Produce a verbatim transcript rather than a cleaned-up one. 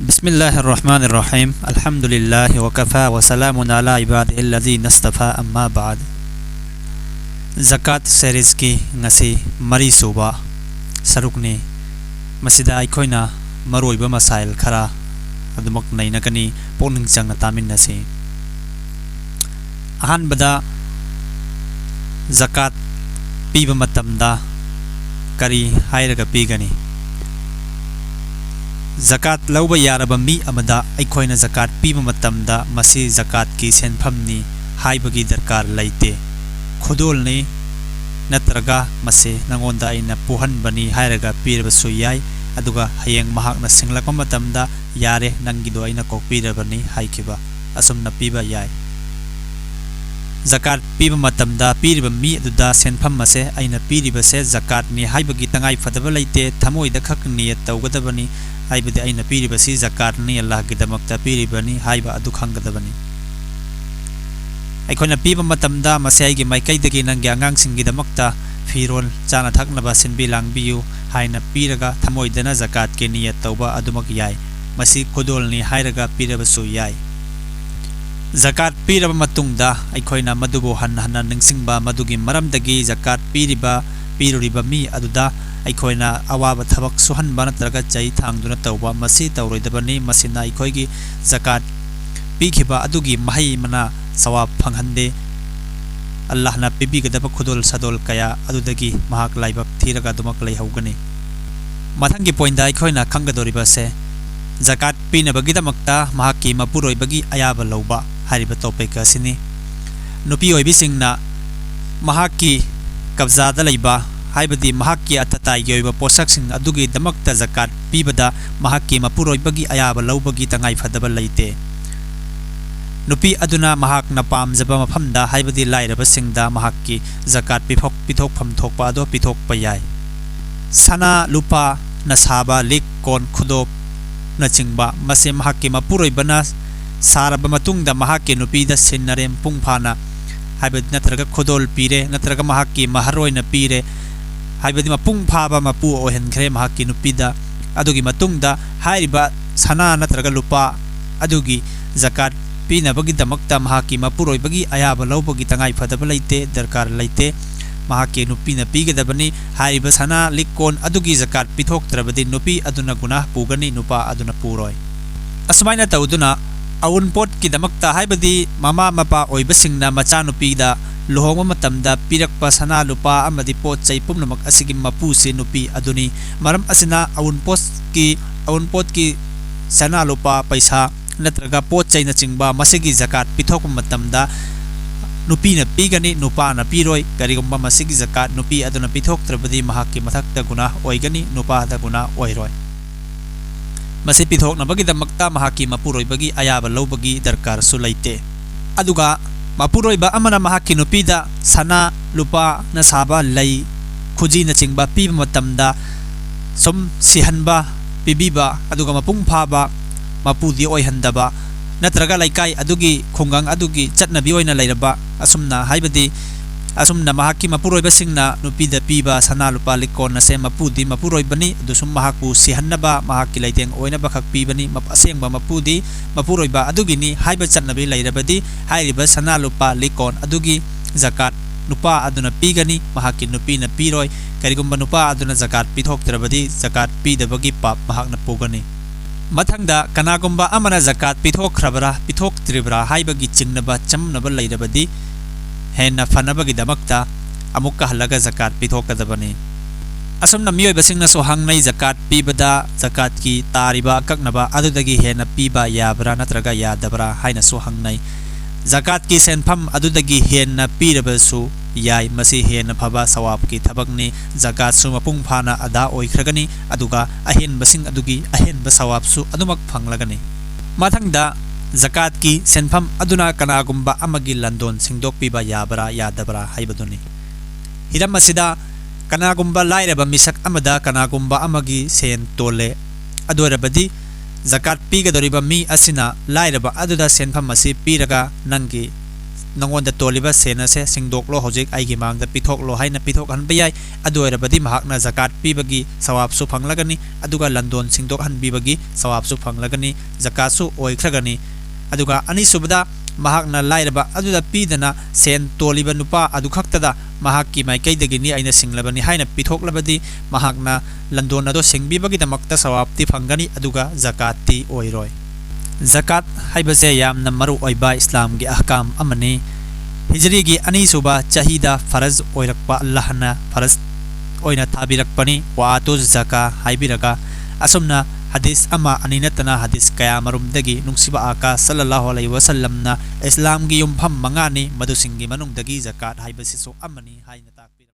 بسم الله الرحمن الرحيم. الحمد لله وكفى وسلام على عباده الذين اصطفى، أما بعد. ꯖꯀꯥꯠ ꯁꯦꯔꯤꯁꯀꯤ ꯉꯁꯤ ꯃꯔꯤꯁꯨꯕ ꯁꯔꯨꯛꯅꯤ꯫ ꯃꯁꯤꯗ ꯑꯩꯈꯣꯏꯅ ꯃꯔꯨꯑꯣꯏꯕ ꯃꯁꯥꯏꯜ ꯈꯔ ꯑꯗꯨꯃꯛ ꯅꯩꯅꯒꯅꯤ꯫ ꯄꯨꯛꯅꯤꯡ ꯆꯪꯅ ꯇꯥꯃꯤꯟꯅꯁꯤ꯫ ꯑꯍꯥꯟꯕꯗ, ꯖꯀꯥꯠ ꯄꯤꯕ ꯃꯇꯝꯗ ꯀꯔꯤ ꯍꯥꯏꯔꯒ ꯄꯤꯒꯅꯤ? ꯖꯀꯥꯠ ꯂꯧꯕ ꯌꯥꯔꯕ ꯃꯤ ꯑꯃꯗ ꯑꯩꯈꯣꯏꯅ ꯖꯀꯥꯠ ꯄꯤꯕ ꯃꯇꯝꯗ ꯃꯁꯤ ꯖꯀꯥꯠꯀꯤ ꯁꯦꯟꯐꯝꯅꯤ ꯍꯥꯏꯕꯒꯤ ꯗꯔꯀꯥꯔ ꯂꯩꯇꯦ꯫ ꯈꯨꯗꯣꯜꯅꯤ, ꯅꯠꯇ꯭ꯔꯒ ꯃꯁꯤ ꯅꯉꯣꯟꯗ ꯑꯩꯅ ꯄꯨꯍꯟꯕꯅꯤ ꯍꯥꯏꯔꯒ ꯄꯤꯔꯕꯁꯨ ꯌꯥꯏ, ꯑꯗꯨꯒ ꯍꯌꯦꯡ ꯃꯍꯥꯛꯅ ꯁꯤꯡꯂꯛꯄ ꯃꯇꯝꯗ, "ꯌꯥꯔꯦ, ꯅꯪꯒꯤꯗꯣ ꯑꯩꯅ ꯀꯣꯛꯄꯤꯔꯕꯅꯤ" ꯍꯥꯏꯈꯤꯕ ꯑꯁꯨꯝꯅ ꯄꯤꯕ ꯌꯥꯏ꯫ ꯖꯀꯥꯠ ꯄꯤꯕ ꯃꯇꯝꯗ ꯄꯤꯔꯤꯕ ꯃꯤ ꯑꯗꯨꯗ ꯁꯦꯟꯐꯝ ꯑꯁꯦ ꯑꯩꯅ ꯄꯤꯔꯤꯕꯁꯦ ꯖꯀꯥꯠꯅꯤ ꯍꯥꯏꯕꯒꯤ ꯇꯉꯥꯏ ꯐꯗꯕ ꯂꯩꯇꯦ, ꯊꯃꯣꯏꯗ ꯈꯛ ꯅꯤꯌꯠ ꯇꯧꯒꯗꯕꯅꯤ, ꯍꯥꯏꯕꯗꯤ ꯑꯩꯅ ꯄꯤꯔꯤꯕꯁꯤ ꯖꯀꯥꯠꯅꯤ, ꯑꯜꯂꯥꯍꯒꯤꯗꯃꯛꯇ ꯄꯤꯔꯤꯕꯅꯤ ꯍꯥꯏꯕ ꯑꯗꯨ ꯈꯪꯒꯗꯕꯅꯤ꯫ ꯑꯩꯈꯣꯏꯅ ꯄꯤꯕ ꯃꯇꯝꯗ ꯃꯁꯤ ꯑꯩꯒꯤ ꯃꯥꯏꯀꯩꯗꯒꯤ ꯅꯪꯒꯤ ꯑꯉꯥꯡꯁꯤꯡꯒꯤꯗꯃꯛꯇ ꯐꯤꯔꯣꯜ, ꯆꯥꯅ ꯊꯛꯅꯕ ꯁꯤꯟꯕꯤ ꯂꯥꯡꯕꯤꯌꯨ ꯍꯥꯏꯅ ꯄꯤꯔꯒ ꯊꯃꯣꯏꯗꯅ ꯖꯀꯥꯠꯀꯤ ꯅꯤꯌꯠ ꯇꯧꯕ ꯑꯗꯨꯃꯛ ꯌꯥꯏ꯫ ꯃꯁꯤ ꯈꯨꯗꯣꯜꯅꯤ ꯍꯥꯏꯔꯒ ꯄꯤꯔꯕꯁꯨ ꯌꯥꯏ꯫ ꯖꯀꯥꯠ ꯄꯤꯔꯕ ꯃꯇꯨꯡꯗ ꯑꯩꯈꯣꯏꯅ ꯃꯗꯨꯕꯨ ꯍꯟꯅ ꯍꯟꯅ ꯅꯤꯡꯁꯤꯡꯕ, ꯃꯗꯨꯒꯤ ꯃꯔꯝꯗꯒꯤ ꯖꯀꯥꯠ ꯄꯤꯔꯤꯕ, ꯄꯤꯔꯨꯔꯤꯕ ꯃꯤ ꯑꯗꯨꯗ ꯑꯩꯈꯣꯏꯅ ꯑꯋꯥꯕ ꯊꯕꯛ ꯁꯨꯍꯟꯕ ꯅꯠꯇ꯭ꯔꯒ ꯆꯩ ꯊꯥꯡꯗꯨꯅ ꯇꯧꯕ, ꯃꯁꯤ ꯇꯧꯔꯣꯏꯗꯕꯅꯤ꯫ ꯃꯁꯤꯅ ꯑꯩꯈꯣꯏꯒꯤ ꯖꯀꯥꯠ ꯄꯤꯈꯤꯕ ꯑꯗꯨꯒꯤ ꯃꯍꯩ ꯃꯅꯥ, ꯁꯋꯥꯕ ꯐꯪꯍꯟꯗꯦ꯫ ꯑꯜꯂꯥꯍꯅ ꯄꯤꯕꯤꯒꯗꯕ ꯈꯨꯗꯣꯜ ꯁꯥꯗꯣꯜ ꯀꯌꯥ ꯑꯗꯨꯗꯒꯤ ꯃꯍꯥꯛ ꯂꯥꯏꯕꯛ ꯊꯤꯔꯒ ꯑꯗꯨꯃꯛ ꯂꯩꯍꯧꯒꯅꯤ꯫ ꯃꯊꯪꯒꯤ ꯄꯣꯏꯟꯗ ꯑꯩꯈꯣꯏꯅ ꯈꯪꯒꯗꯧꯔꯤꯕꯁꯦ, ꯖꯀꯥꯠ ꯄꯤꯅꯕꯒꯤꯗꯃꯛꯇ ꯃꯍꯥꯛꯀꯤ ꯃꯄꯨꯔꯣꯏꯕꯒꯤ ꯑꯌꯥꯕ ꯂꯧꯕ ꯍꯥꯏꯔꯤꯕ ꯇꯣꯄꯤꯛ ꯑꯁꯤꯅꯤ꯫ ꯅꯨꯄꯤ ꯑꯣꯏꯕꯤꯁꯤꯡꯅ ꯃꯍꯥꯛꯀꯤ ꯀꯕꯖꯥꯗ ꯂꯩꯕ, ꯍꯥꯏꯕꯗꯤ ꯃꯍꯥꯛꯀꯤ ꯑꯇꯇꯥꯏꯒꯤ ꯑꯣꯏꯕ ꯄꯣꯠꯁꯛꯁꯤꯡ ꯑꯗꯨꯒꯤꯗꯃꯛꯇ ꯖꯀꯥꯠ ꯄꯤꯕꯗ ꯃꯍꯥꯛꯀꯤ ꯃꯄꯨꯔꯣꯏꯕꯒꯤ ꯑꯌꯥꯕ ꯂꯧꯕꯒꯤ ꯇꯉꯥꯏ ꯐꯗꯕ ꯂꯩꯇꯦ꯫ ꯅꯨꯄꯤ ꯑꯗꯨꯅ ꯃꯍꯥꯛꯅ ꯄꯥꯝꯖꯕ ꯃꯐꯝꯗ, ꯍꯥꯏꯕꯗꯤ ꯂꯥꯏꯔꯕꯁꯤꯡꯗ, ꯃꯍꯥꯛꯀꯤ ꯖꯀꯥꯠ ꯄꯤꯊꯣꯛ-, ꯄꯤꯊꯣꯛꯐꯝ ꯊꯣꯛꯄ ꯑꯗꯨ ꯄꯤꯊꯣꯛꯄ ꯌꯥꯏ꯫ ꯁꯅꯥ, ꯂꯨꯄꯥꯅ ꯁꯥꯕ ꯂꯤꯛ ꯀꯣꯟ, ꯈꯨꯗꯣꯞꯅꯆꯤꯡꯕ, ꯃꯁꯤ ꯃꯍꯥꯛꯀꯤ ꯃꯄꯨꯔꯣꯏꯕꯅ ꯁꯥꯔꯕ ꯃꯇꯨꯡꯗ ꯃꯍꯥꯛꯀꯤ ꯅꯨꯄꯤꯗ ꯁꯤꯟꯅꯔꯦ ꯃꯄꯨꯡ ꯐꯥꯅ, ꯍꯥꯏꯕꯗꯤ ꯅꯠꯇ꯭ꯔꯒ ꯈꯨꯗꯣꯜ ꯄꯤꯔꯦ, ꯅꯠꯇ꯭ꯔꯒ ꯃꯍꯥꯛꯀꯤ ꯃꯍꯔ ꯑꯣꯏꯅ ꯄꯤꯔꯦ, ꯍꯥꯏꯕꯗꯤ ꯃꯄꯨꯡ ꯐꯥꯕ ꯃꯄꯨ ꯑꯣꯏꯍꯟꯈ꯭ꯔꯦ ꯃꯍꯥꯛꯀꯤ ꯅꯨꯄꯤꯗ꯫ ꯑꯗꯨꯒꯤ ꯃꯇꯨꯡꯗ ꯍꯥꯏꯔꯤꯕ ꯁꯅꯥ ꯅꯠꯇ꯭ꯔꯒ ꯂꯨꯄꯥ ꯑꯗꯨꯒꯤ ꯖꯀꯥꯠ ꯄꯤꯅꯕꯒꯤꯗꯃꯛꯇ ꯃꯍꯥꯛꯀꯤ ꯃꯄꯨꯔꯣꯏꯕꯒꯤ ꯑꯌꯥꯕ ꯂꯧꯕꯒꯤ ꯇꯉꯥꯏ ꯐꯗꯕ ꯂꯩꯇꯦ, ꯗꯔꯀꯥꯔ ꯂꯩꯇꯦ꯫ ꯃꯍꯥꯛꯀꯤ ꯅꯨꯄꯤꯅ ꯄꯤꯒꯗꯕꯅꯤ꯫ ꯍꯥꯏꯔꯤꯕ ꯁꯅꯥ ꯂꯤꯛꯀꯣꯟ ꯑꯗꯨꯒꯤ ꯖꯀꯥꯠ ꯄꯤꯊꯣꯛꯇ꯭ꯔꯕꯗꯤ ꯅꯨꯄꯤ ꯑꯗꯨꯅ ꯒꯨꯅꯥꯍ ꯄꯨꯒꯅꯤ, ꯅꯨꯄꯥ ꯑꯗꯨꯅ ꯄꯨꯔꯣꯏ꯫ ꯑꯁꯨꯃꯥꯏꯅ ꯇꯧꯗꯨꯅ ꯑꯎꯟꯄꯣꯠꯀꯤꯗꯃꯛꯇ, ꯍꯥꯏꯕꯗꯤ ꯃꯃꯥ ꯃꯄꯥ ꯑꯣꯏꯕꯁꯤꯡꯅ ꯃꯆꯥꯅꯨꯄꯤꯗ ꯂꯨꯍꯣꯡꯕ ꯃꯇꯝꯗ ꯄꯤꯔꯛꯄ ꯁꯅꯥ ꯂꯨꯄꯥ ꯑꯃꯗꯤ ꯄꯣꯠ ꯆꯩ ꯄꯨꯝꯅꯃꯛ ꯑꯁꯤꯒꯤ ꯃꯄꯨꯁꯤ ꯅꯨꯄꯤ ꯑꯗꯨꯅꯤ꯫ ꯃꯔꯝ ꯑꯁꯤꯅ ꯑꯎꯟꯄꯣꯠꯀꯤ, ꯑꯎꯟꯄꯣꯠꯀꯤ ꯁꯅꯥ ꯂꯨꯄꯥ, ꯄꯩꯁꯥ ꯅꯠꯇ꯭ꯔꯒ ꯄꯣꯠ ꯆꯩꯅꯆꯤꯡꯕ ꯃꯁꯤꯒꯤ ꯖꯀꯥꯠ ꯄꯤꯊꯣꯛꯄ ꯃꯇꯝꯗ ꯅꯨꯄꯤꯅ ꯄꯤꯒꯅꯤ, ꯅꯨꯄꯥꯅ ꯄꯤꯔꯣꯏ꯫ ꯀꯔꯤꯒꯨꯝꯕ ꯃꯁꯤꯒꯤ ꯖꯀꯥꯠ ꯅꯨꯄꯤ ꯑꯗꯨꯅ ꯄꯤꯊꯣꯛꯇ꯭ꯔꯕꯗꯤ ꯃꯍꯥꯛꯀꯤ ꯃꯊꯛꯇ ꯒꯨꯅꯥꯍ ꯑꯣꯏꯒꯅꯤ, ꯅꯨꯄꯥꯗ ꯒꯨꯅꯥꯍ ꯑꯣꯏꯔꯣꯏ꯫ ꯃꯁꯤ ꯄꯤꯊꯣꯛꯅꯕꯒꯤꯗꯃꯛꯇ ꯃꯍꯥꯛꯀꯤ ꯃꯄꯨꯔꯣꯏꯕꯒꯤ ꯑꯌꯥꯕ ꯂꯧꯕꯒꯤ ꯗꯔꯀꯥꯔꯁꯨ ꯂꯩꯇꯦ꯫ ꯑꯗꯨꯒ ꯃꯄꯨꯔꯣꯏꯕ ꯑꯃꯅ ꯃꯍꯥꯛꯀꯤ ꯅꯨꯄꯤꯗ ꯁꯅꯥ ꯂꯨꯄꯥꯅ ꯁꯥꯕ ꯂꯩ, ꯈꯨꯖꯤꯅꯆꯤꯡꯕ ꯄꯤꯕ ꯃꯇꯝꯗ ꯁꯨꯝ ꯁꯤꯍꯟꯕ, ꯄꯤꯕꯤꯕ, ꯑꯗꯨꯒ ꯃꯄꯨꯡ ꯐꯥꯕ ꯃꯄꯨꯗꯤ ꯑꯣꯏꯍꯟꯗꯕ, ꯅꯠꯇ꯭ꯔꯒ ꯂꯩꯀꯥꯏ ꯑꯗꯨꯒꯤ, ꯈꯨꯡꯒꯪ ꯑꯗꯨꯒꯤ ꯆꯠꯅꯕꯤ ꯑꯣꯏꯅ ꯂꯩꯔꯕ, ꯑꯁꯨꯝꯅ, ꯍꯥꯏꯕꯗꯤ ꯑꯁꯨꯝꯅ ꯃꯍꯥꯛꯀꯤ ꯃꯄꯨꯔꯣꯏꯕꯁꯤꯡꯅ ꯅꯨꯄꯤꯗ ꯄꯤꯕ ꯁꯅꯥ ꯂꯨꯄꯥ ꯂꯤꯛꯀꯣꯟ ꯑꯁꯦ ꯃꯄꯨꯗꯤ ꯃꯄꯨꯔꯣꯏꯕꯅꯤ, ꯑꯗꯨꯁꯨꯝ ꯃꯍꯥꯛꯄꯨ ꯁꯤꯍꯟꯅꯕ, ꯃꯍꯥꯛꯀꯤ ꯂꯩꯇꯦꯡ ꯑꯣꯏꯅꯕꯈꯛ ꯄꯤꯕꯅꯤ, ꯃꯞ-, ꯑꯁꯦꯡꯕ ꯃꯄꯨꯗꯤ ꯃꯄꯨꯔꯣꯏꯕ ꯑꯗꯨꯒꯤꯅꯤ ꯍꯥꯏꯕ ꯆꯠꯅꯕꯤ ꯂꯩꯔꯕꯗꯤ, ꯍꯥꯏꯔꯤꯕ ꯁꯅꯥ ꯂꯨꯄꯥ ꯂꯤꯛꯀꯣꯟ ꯑꯗꯨꯒꯤ ꯖꯀꯥꯠ ꯅꯨꯄꯥ ꯑꯗꯨꯅ ꯄꯤꯒꯅꯤ, ꯃꯍꯥꯛꯀꯤ ꯅꯨꯄꯤꯅ ꯄꯤꯔꯣꯏ꯫ ꯀꯔꯤꯒꯨꯝꯕ ꯅꯨꯄꯥ ꯑꯗꯨꯅ ꯖꯀꯥꯠ ꯄꯤꯊꯣꯛꯇ꯭ꯔꯕꯗꯤ, ꯖꯀꯥꯠ ꯄꯤꯗꯕꯒꯤ ꯄꯥꯞ ꯃꯍꯥꯛꯅ ꯄꯨꯒꯅꯤ꯫ ꯃꯊꯪꯗ, ꯀꯅꯥꯒꯨꯝꯕ ꯑꯃꯅ ꯖꯀꯥꯠ ꯄꯤꯊꯣꯛꯈ꯭ꯔꯕ꯭ꯔꯥ, ꯄꯤꯊꯣꯛꯇ꯭ꯔꯤꯕ꯭ꯔꯥ ꯍꯥꯏꯕꯒꯤ ꯆꯤꯡꯅꯕ ꯆꯃꯝꯅꯕ ꯂꯩꯔꯕꯗꯤ, ꯍꯦꯟꯅ ꯐꯅꯕꯒꯤꯗꯃꯛꯇ ꯑꯃꯨꯛꯀ ꯍꯜꯂꯒ ꯖꯀꯥꯠ ꯄꯤꯊꯣꯛꯀꯗꯕꯅꯤ꯫ ꯑꯁꯨꯝꯅ ꯃꯤꯑꯣꯏꯕꯁꯤꯡꯅꯁꯨ ꯍꯪꯅꯩ, ꯖꯀꯥꯠ ꯄꯤꯕꯗ ꯖꯀꯥꯠꯀꯤ ꯇꯥꯔꯤꯕ ꯑꯀꯛꯅꯕ ꯑꯗꯨꯗꯒꯤ ꯍꯦꯟꯅ ꯄꯤꯕ ꯌꯥꯕ꯭ꯔꯥ ꯅꯠꯇ꯭ꯔꯒ ꯌꯥꯗꯕ꯭ꯔꯥ ꯍꯥꯏꯅꯁꯨ ꯍꯪꯅꯩ꯫ ꯖꯀꯥꯠꯀꯤ ꯁꯦꯟꯐꯝ ꯑꯗꯨꯗꯒꯤ ꯍꯦꯟꯅ ꯄꯤꯔꯕꯁꯨ ꯌꯥꯏ, ꯃꯁꯤ ꯍꯦꯟꯅ ꯐꯕ ꯁꯋꯥꯕꯀꯤ ꯊꯕꯛꯅꯤ꯫ ꯖꯀꯥꯠꯁꯨ ꯃꯄꯨꯡ ꯐꯥꯅ ꯑꯗꯥ ꯑꯣꯏꯈ꯭ꯔꯒꯅꯤ, ꯑꯗꯨꯒ ꯑꯍꯦꯟꯕꯁꯤꯡ ꯑꯗꯨꯒꯤ ꯑꯍꯦꯟꯕ ꯁꯋꯥꯕꯁꯨ ꯑꯗꯨꯃꯛ ꯐꯪꯂꯒꯅꯤ꯫ ꯃꯊꯪꯗ, ꯖꯀꯥꯠꯀꯤ ꯁꯦꯟꯐꯝ ꯑꯗꯨꯅ ꯀꯅꯥꯒꯨꯝꯕ ꯑꯃꯒꯤ ꯂꯟꯗꯣꯟ ꯁꯦꯡꯗꯣꯛꯄꯤꯕ ꯌꯥꯕ꯭ꯔꯥ ꯌꯥꯗꯕ꯭ꯔꯥ ꯍꯥꯏꯕꯗꯨꯅꯤ꯫ ꯍꯤꯔꯝ ꯑꯁꯤꯗ ꯀꯅꯥꯒꯨꯝꯕ ꯂꯥꯏꯔꯕ ꯃꯤꯁꯛ ꯑꯃꯗ ꯀꯅꯥꯒꯨꯝꯕ ꯑꯃꯒꯤ ꯁꯦꯟ ꯇꯣꯜꯂꯦ꯫ ꯑꯗꯨ ꯑꯣꯏꯔꯕꯗꯤ ꯖꯀꯥꯠ ꯄꯤꯒꯗꯧꯔꯤꯕ ꯃꯤ ꯑꯁꯤꯅ ꯂꯥꯏꯔꯕ ꯑꯗꯨꯗ ꯁꯦꯟꯐꯝ ꯑꯁꯤ ꯄꯤꯔꯒ ꯅꯪꯒꯤ "ꯅꯉꯣꯟꯗ ꯇꯣꯜꯂꯤꯕ ꯁꯦꯟ ꯑꯁꯦ ꯁꯤꯡꯗꯣꯛꯂꯣ, ꯍꯧꯖꯤꯛ ꯑꯩꯒꯤ ꯃꯥꯡꯗ ꯄꯤꯊꯣꯛꯂꯣ" ꯍꯥꯏꯅ ꯄꯤꯊꯣꯛꯍꯟꯕ ꯌꯥꯏ꯫ ꯑꯗꯨ ꯑꯣꯏꯔꯕꯗꯤ ꯃꯍꯥꯛꯅ ꯖꯀꯥꯠ ꯄꯤꯕꯒꯤ ꯁꯋꯥꯕꯁꯨ ꯐꯪꯂꯒꯅꯤ, ꯑꯗꯨꯒ ꯂꯟꯗꯣꯟ ꯁꯤꯡꯗꯣꯛꯍꯟꯕꯤꯕꯒꯤ ꯁꯋꯥꯕꯁꯨ ꯐꯪꯂꯒꯅꯤ, ꯖꯀꯥꯠꯁꯨ ꯑꯣꯏꯈ꯭ꯔꯒꯅꯤ꯫ ꯑꯗꯨꯒ ꯑꯅꯤꯁꯨꯕꯗ, ꯃꯍꯥꯛꯅ ꯂꯥꯏꯔꯕ ꯑꯗꯨꯗ ꯄꯤꯗꯅ ꯁꯦꯟ ꯇꯣꯜꯂꯤꯕ ꯅꯨꯄꯥ ꯑꯗꯨ ꯈꯛꯇꯗ "ꯃꯍꯥꯛꯀꯤ ꯃꯥꯏꯀꯩꯗꯒꯤꯅꯤ, ꯑꯩꯅ ꯁꯤꯡꯂꯕꯅꯤ" ꯍꯥꯏꯅ ꯄꯤꯊꯣꯛꯂꯕꯗꯤ, ꯃꯍꯥꯛꯅ ꯂꯟꯗꯣꯟ ꯑꯗꯣ ꯁꯤꯡꯕꯤꯕꯒꯤꯗꯃꯛꯇ ꯁꯋꯥꯕꯇꯤ ꯐꯪꯒꯅꯤ, ꯑꯗꯨꯒ ꯖꯀꯥꯠꯇꯤ ꯑꯣꯏꯔꯣꯏ꯫ ꯖꯀꯥꯠ ꯍꯥꯏꯕꯁꯦ ꯌꯥꯝꯅ ꯃꯔꯨ ꯑꯣꯏꯕ ꯏꯁꯂꯥꯝꯒꯤ ꯑꯍꯀꯥꯝ ꯑꯃꯅꯤ꯫ ꯍꯤꯖꯔꯤꯒꯤ ꯑꯅꯤꯁꯨꯕ ꯆꯍꯤꯗ ꯐꯔꯖ ꯑꯣꯏꯔꯛꯄ, ꯑꯜꯂꯥꯍꯅ ꯐꯔꯖ ꯑꯣꯏꯅ ꯊꯥꯕꯤꯔꯛꯄꯅꯤ, "ꯋꯥꯇꯨ ꯖꯀꯥ" ꯍꯥꯏꯕꯤꯔꯒ꯫ ꯑꯁꯨꯝꯅ ꯍꯗꯤꯁ ꯑꯃ ꯑꯅꯤ ꯅꯠꯇꯅ ꯍꯗꯤꯁ ꯀꯌꯥꯃꯔꯨꯝꯗꯒꯤ ꯅꯨꯡꯁꯤꯕ ꯑꯥꯀꯥ ꯁꯜꯂꯜꯂꯥꯍꯨ ꯑꯂꯩꯍꯤ ꯋꯥꯁꯜꯂꯝꯅ ꯏꯁꯂꯥꯝꯒꯤ ꯌꯨꯝꯐꯝ ꯃꯉꯥꯅꯤ, ꯃꯗꯨꯁꯤꯡꯒꯤ ꯃꯅꯨꯡꯗꯒꯤ ꯖꯀꯥꯠ ꯍꯥꯏꯕꯁꯤꯁꯨ ꯑꯃꯅꯤ ꯍꯥꯏꯅ ꯇꯥꯛꯄꯤ꯫